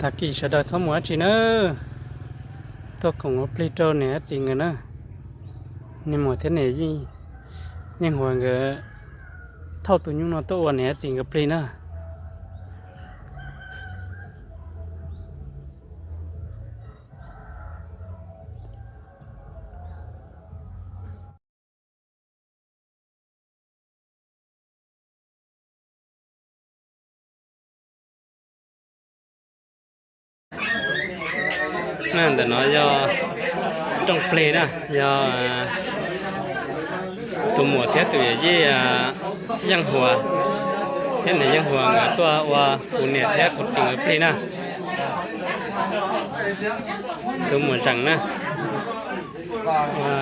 Tag kis sawv daws txhob mus dab tsi na, tuaj koom ua plig rau niam txiv nkawd na. Niag muam thiab niam Yeej Huas nkawd thauj tus nyuj no tuaj ua niam txiv nkawd plig na. Ntawm no yog rooj plig na, yog tus muam thiab tus yawm yij Yeej Huas thiab niam Yeej Huas nkawd tuaj ua kuv niam thiab kuv txiv nkawd plig na. Tus muam zeem na, ua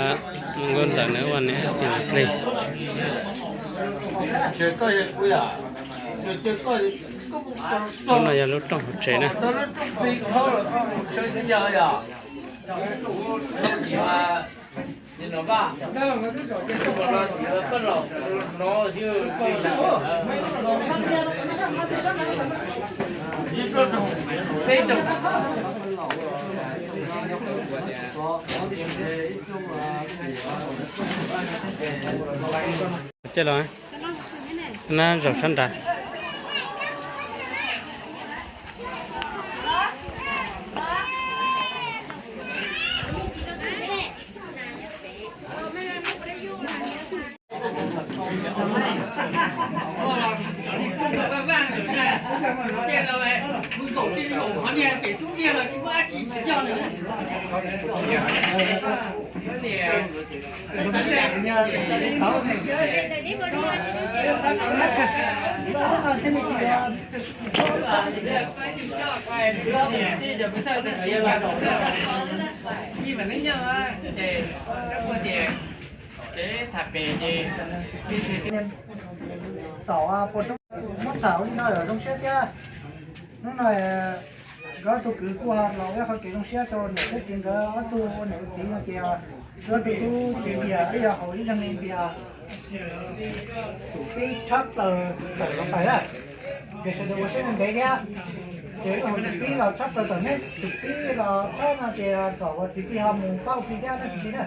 nkauj ntxawm na ua niam txiv nkawd plig. Lub no yog lub rooj hauv tsev na. Ces los na, zaum sab nrad. Tom puas muab tham li no zoo siab thiab. Hnub no nkawd ob tug kwv kuj los ua qhov kev zoo siab rau niam thiab txiv nkawd ob tug ua niam ua txiv no ces nkawd ob tug tub Txiv Npias ib yam haus ib zag me npias xum pib tshab plaws tawm los pais na. Ces sawv daws ua siab ntev thiab, ces wb haus xum pib los tshab plaws tawm, neb xum pib los tshab no ces kom ua txiv plig ho mus pab ua plig thiab na txiv plig na.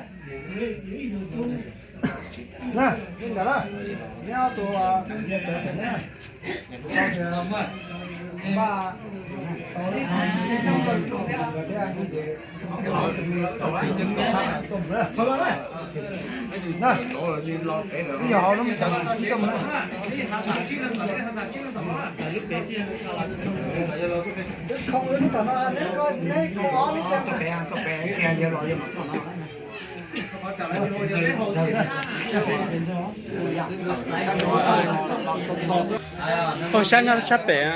Na, li ntawd na, neb ob tug npaj tau li Oj, sab nyob sab pem.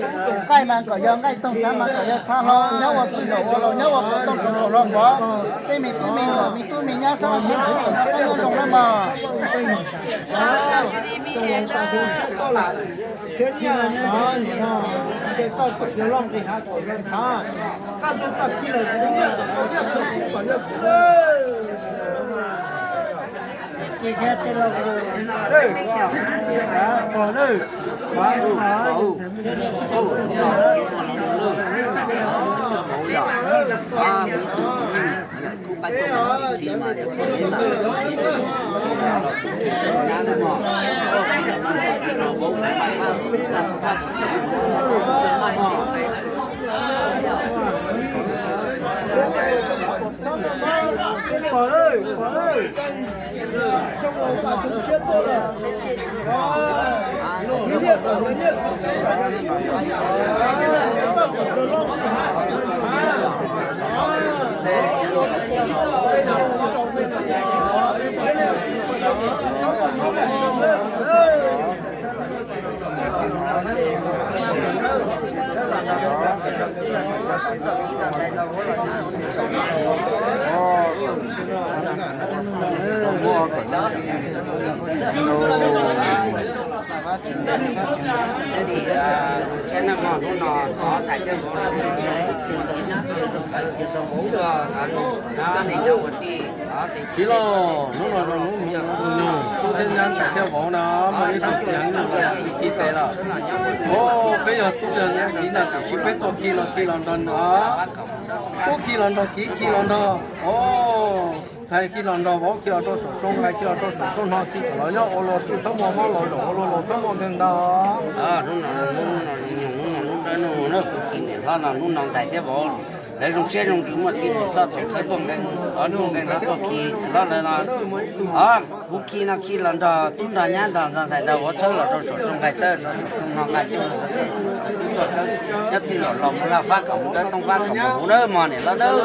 Tus nqaij mas kom yog nqaij toog, txhav mas kom yog txha hlau, nyob ua txwj laum ua laus, nyob ua kaum tooj kaum hlau los npov. Tej me tub me nyuam, me tub me nyab xab xeeb txwv kom nyob zoo na mog. Tsis los, hnub no zoo hnub nyoog, tub thiab nyab ntxhais thiab vauv na, muaj ib tug txiv heev los txiv khi tes lawm. Os, peb yog tub yog nyab kiv na, tiam sis peb tuaj khi los khi los nrog nrog, tub khi los nrog kiv khi los nrog. Os, ntxhais khi los nrog vauv khi los rau saum rooj, ntxhais khi los rau saum rooj no khi kom los nyob ua luaj, txhob muaj mob los zaum ua luaj, txhob muaj nkeeg ntag. Hnub no ntxhais thiab vauv lawv zoo siab zoo ntsws, muaj txij tus txoj tus khawb tuaj nkeeg, tuaj nkeeg los tuaj khi hlob lawv no. Kuv khi no khi los nrog tub nrog nyab nrog ntxhais nrog vauv txhawb los rau saum rooj, nqaij txawb rau saum rooj no nqaij cuag, nyob tij los los mus laj fab kom mus dawb tooj fab kom mus huv dawb mog niam hlob dawb.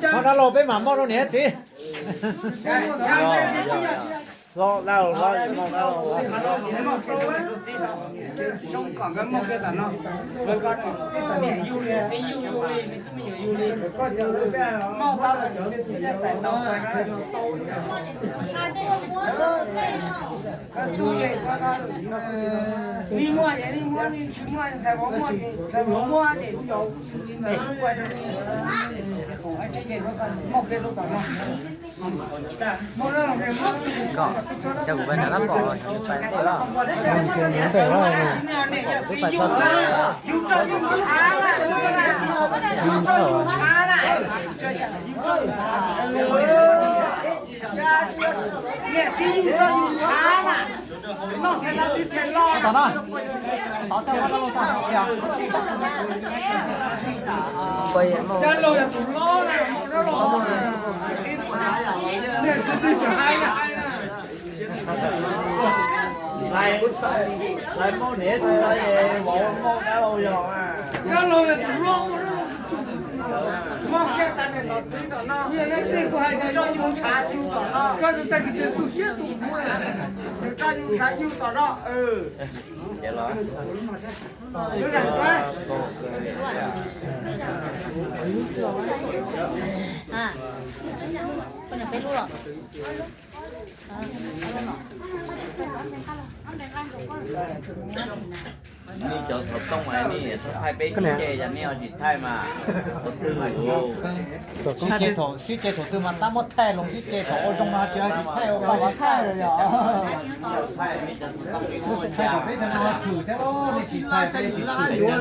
Qhov no los peb mam muab rau niam txiv. Li muaj ces li muaj, li tsis muaj ntxhais vauv muaj ces ntxhais vauv muaj ces kuv cov kuv txiv ntawd kuj ua zoo li. Ces qhov tseeb ces muaj kiag lub tom no. Koj, coj kuv pais nram lab pom, pais ntej los. Pais txog tim. Yus tso yus tshav na, yus tso yus tshav na. Niam txiv yus tso yus tshav na. Noj txhais lawv tib txhais los. Tom no. Tod txawj muab dab laug tag os. Dab laug yog tus hlob na, muaj dab laug. Niam tus twg tseem hais na. Ntxhais, ntxhais muaj niam txiv es vauv muaj dab laug yog. Dab laug yog tus hlob, muaj kiag tas niam tom txiv tom no. Yog leej twg kuj hais tias yus tso yus tshav yus tom no, koj tus tag kis twg tu siab tu huv, yus tso yus tshav yus tom no. Nej cov xov tooj nej thaij peb sib ceg, yog nej ho tsis thaij mas ua twg? Sib ceg thaum, sib ceg thaum twg mas tab muab thaij los, sib ceg thaum ua zoo mas tsis ho tsis thaij ua paj ua thaij. Thaij thaum peb thaum no ho tshwm thiab los nej tsis thaij peb tsis tshwm.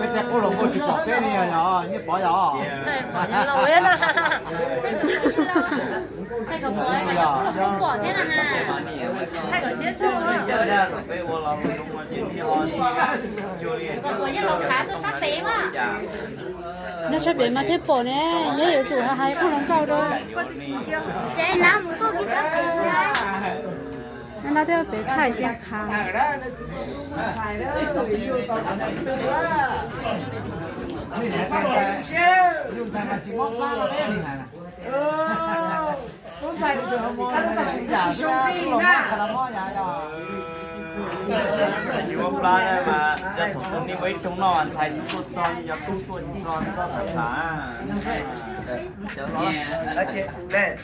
Peb tej qub los nkauj tsis pom peb li yog nyiaj pov yog. Nyob sab pem mas thiaj pom ne, nyob yuav tsum hais qub hluas nkauj rau. No no thiaj pem thaij tiag qha. Tsis muaj plab mas cov thaum tus nej ua ib rooj noj ntxhais xwb tuaj txog, yog tub tuaj txog koj tham tham. Peb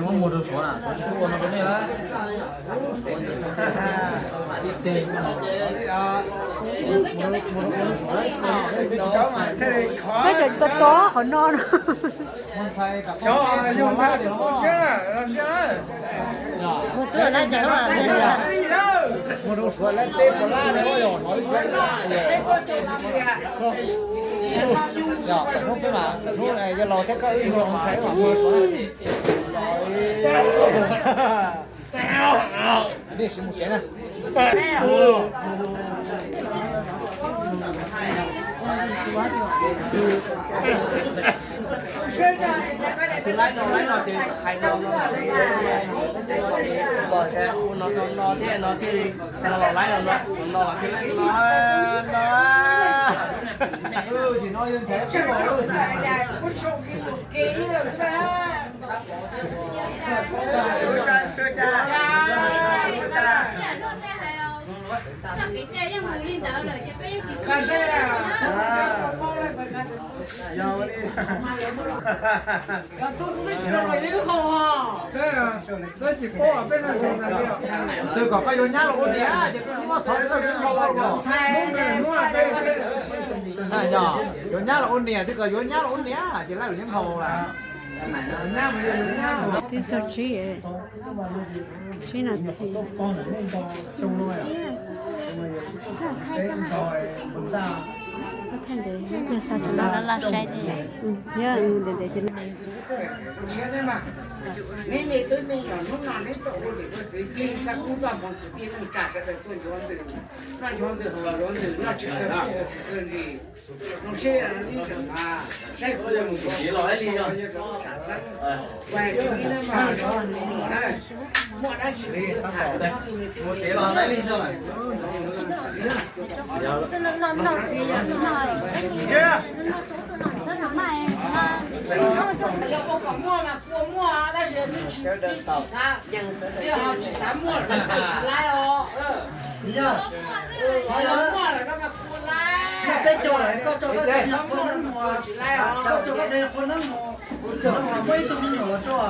muab muag rau Suav na, Suav tsis tuaj ua no rau nej lawm. Peb tseem tos tos qhov no no. Mus rau Suav lawv peb puas lab no, yog hnub peb mas hnub yog laus thiab koj wb yug los mus ntxhais wb mam mus Suav. Nej sim mus tsev na. Twb kom koj yuav nyab los ua niam ces koj muab thov koj yuav nyab los ua niam. Yog yuav nyab los ua niam, twb kom yuav nyab los ua niam ces lawv yeej haus lawm. Twb txog tsib, tsib nas this. Thaij ntev, yog xa tsis laj, ntev ntev ces Yog peb caug lawm, koj tso koj tes qhua neeb mus, koj tso koj tes qhua neeb mus, muaj ib tug me nyuam los rau.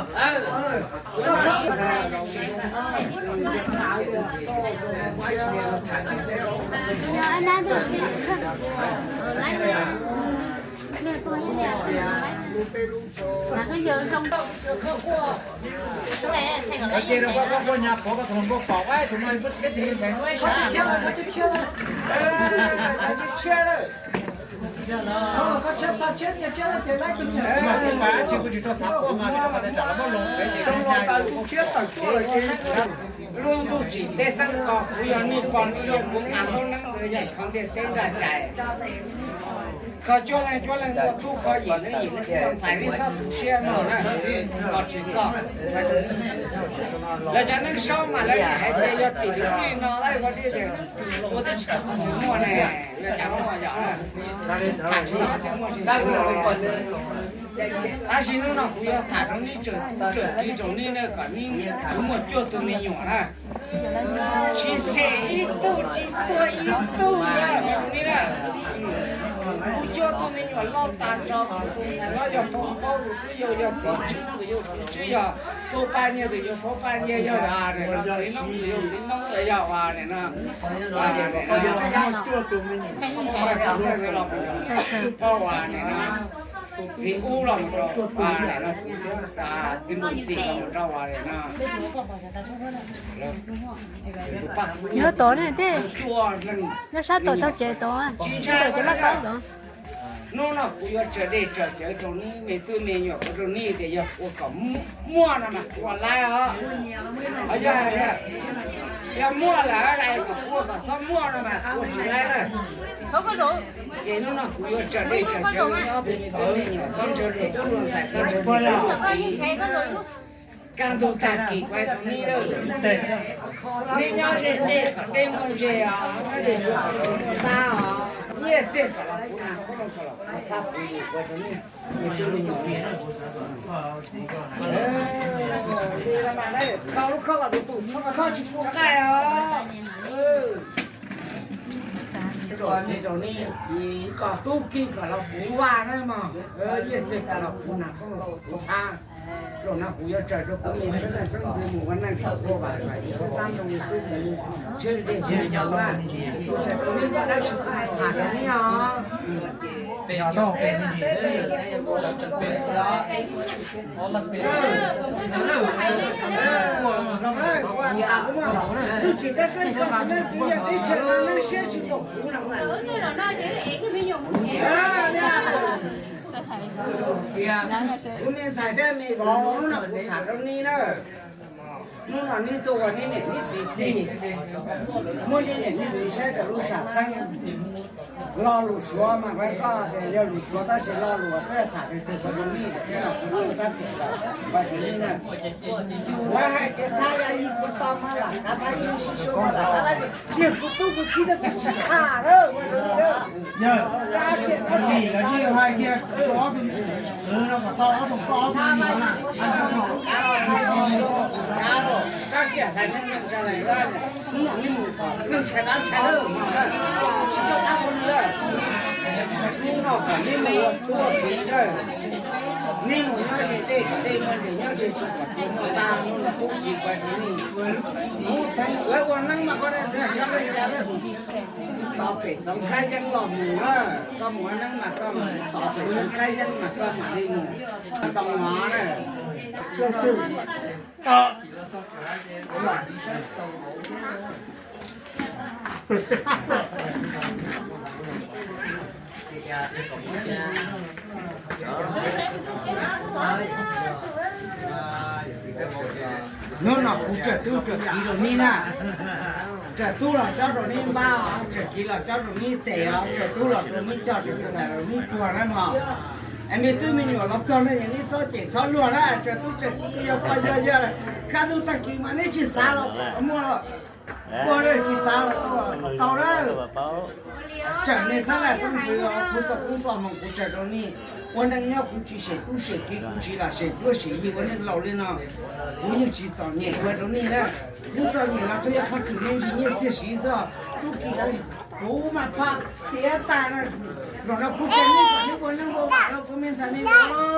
Ces rau koj, koj nyab pov koj tus hluas nkauj pom, tus no peb tsis ntxhais nuab ib sab. Tsis muaj kuv pab tsis, kuv tsis tau xav quaj mas vim rau qhov tias tsam los muab loo xwb ces zoo los tawm kuv tshiab tawm tuaj lawm ces. Lub ntuj tsim teb xeeb kho, kuv yog nej pog nej yawg, kuv nqa ntaub neeb ntawd yaim kho ntiaj teb nraj cais. Kho cuab leej cuab leej ua tub kho yim leej yim leej ua ntxhais, nej txhob tu siab mog na, kho tsis txog. Lawv cov neeg saub mas lawv hais tias yog tim lub li no lawv ua li ua twb tsis txog qhov tsis muaj ne, yog cas muaj yom. Tham tsis muaj tsis muaj. Tab sis hnub no kuv yuav tham rau nej, tseem kiv rau nej na, kom nej muaj cuaj tug me nyuam na. Tsis xes ib tug, tsis tuag ib tug na, nej na. Kuv cuaj tug me nyuam loj tas nrho, tus ntxhais hlob yog phauj Npaub, tus twb yau yog txiv Tswb, tus yau txiv Tswb yog phauj Paj Nyiag, tus yau phauj Paj Nyiag yog txiv Noob, tus yau txiv Noob yog nim no Txiv Ub los mus rau, txiv Npus Xis los mus rau uas no. Nyob tod ne, nyob sab tod tau tsev tod, tsis tau cov laj kaub tod. Hnub no kuv yuav tso dej tso cawv rau nej me tub me nyuam, ua rau nej tias yog ua kom muaj no mas ua laib os. Yog muaj lawm kom ua kom txhob muaj no mas ua tsis laib na. Ces hnub no kuv yuav tso dej tso cawv rau nej ob tug me tub me nyuam, txhob ntshaw luag tub luag ntxhais, txhob ntshaw luag tub luag ntxhais. Kaj ntug tag kis kuv hais rau nej, nej nyob ze dej kom dej muaj ntses os, nyob ze tsuag kom tsuag muaj tab os, nyiaj txiag kom los puv nag, qoob loo kom los puv txhab puv yim, kuv hais rau nej. Tau lub khob los tus tus khob tsis pub qaij os. Kom tub ki kom los puv vaj na mog, nyiaj txiag kom los puv nag, qoob loo kom puv txhab. Zaum no kuv yuav tsaws rau kuv niam xwb, leej xeeb ntxwv mus ua neej txhua vaj txhua tsev, kuv tab zoo xwb, kuv tsheb dej tsheb cawv na, kuv tsaws rau nej kom dab tsi kuv hais tham rau nej os. Ntuj tsim teb xeeb kho txiv neej txiv yaig teb chaws no, nej siab tsis npaum kuv no. Kuv me ntxhais thiab me vauv, hnub no kuv tham rau nej na. Hnub no nej tuaj ua nej niam nej txiv tig, muab nej niam nej txiv saib rau lub sam xeeb. Lo lus Suav mas kuv hais koj tias yog lus Suav tab sis lo lus uas peb tham tiag tiag rau nej, hnub no kuv txawj tab riam lawm, ua rau nej na. Lawv hais tias thab yaj ib puas tau mas lam kav thab ib, sib suav mas lam kav thab ib, tsis yog kuv tub kuv kiv tau tus tsis tham na, ua rau nej na. Yog, rab tsiaj rab tsiaj los yeej hais tias ob tug, no kom tau ob tug koj ob tug na. Rab tsiaj hais neeg neeg tsa lais, hnub no nej mus kom neeg ntshai dab ntshai lawm, tsis txawj dab ua nws lawm. Hnub no kom nej mus ua tub ua kiv lawm, nej mus nyob ze dej kom dej muaj nres, nyob ze tsuag kom tsuag muaj tab, hnub no tub kiv kuv hais rau nej. Kuv txheeb lawv ua neeb mas koj nej xyov leej cas lawm. Tos pem txoov Kab Yeeb los mus na, koj mus ua neeb mas koj mus tos pem txoov Kab Yeeb mas koj mam li mus. Ntoo no na. Hnub no kuv tsaws tub tsaws kiv rau nej na. Tsaws tub los cob rau nej npab os, tsaws kiv los cob rau nej tes os, tsaws tub los rau nej coj, tsaws tus ntawd rau nej tuag na mog. Es me tub me nyuam los txog no es nej txhob cem txhob luag na, tsaws tub tsaws kiv yog pog yog yawg lawm, kaj ntug tag kis mas nej tsis xav los muaj los, ua li tsis xav los tau, tau na. Tsaws nej xeeb leej xeeb ntxwv, kuv txoj koob txoj hmoov kuv tsaws rau nej. Ua neej nyob kuv tsis sem tub sem kiv, kuv tsis lam sem cuab sem yig, ua neej laus li no kuv yeej tsis txom nyem ua rau nej na. Kuv txom nyem los tsuas yog qhov txwm me ntsis nyiaj txiag siv xwb. Tub kiv kuv mas phaj tiav tag na. Zaum no kuv tsaws nej kom nej ua neej ua vam rau kuv me ntxhais me vauv.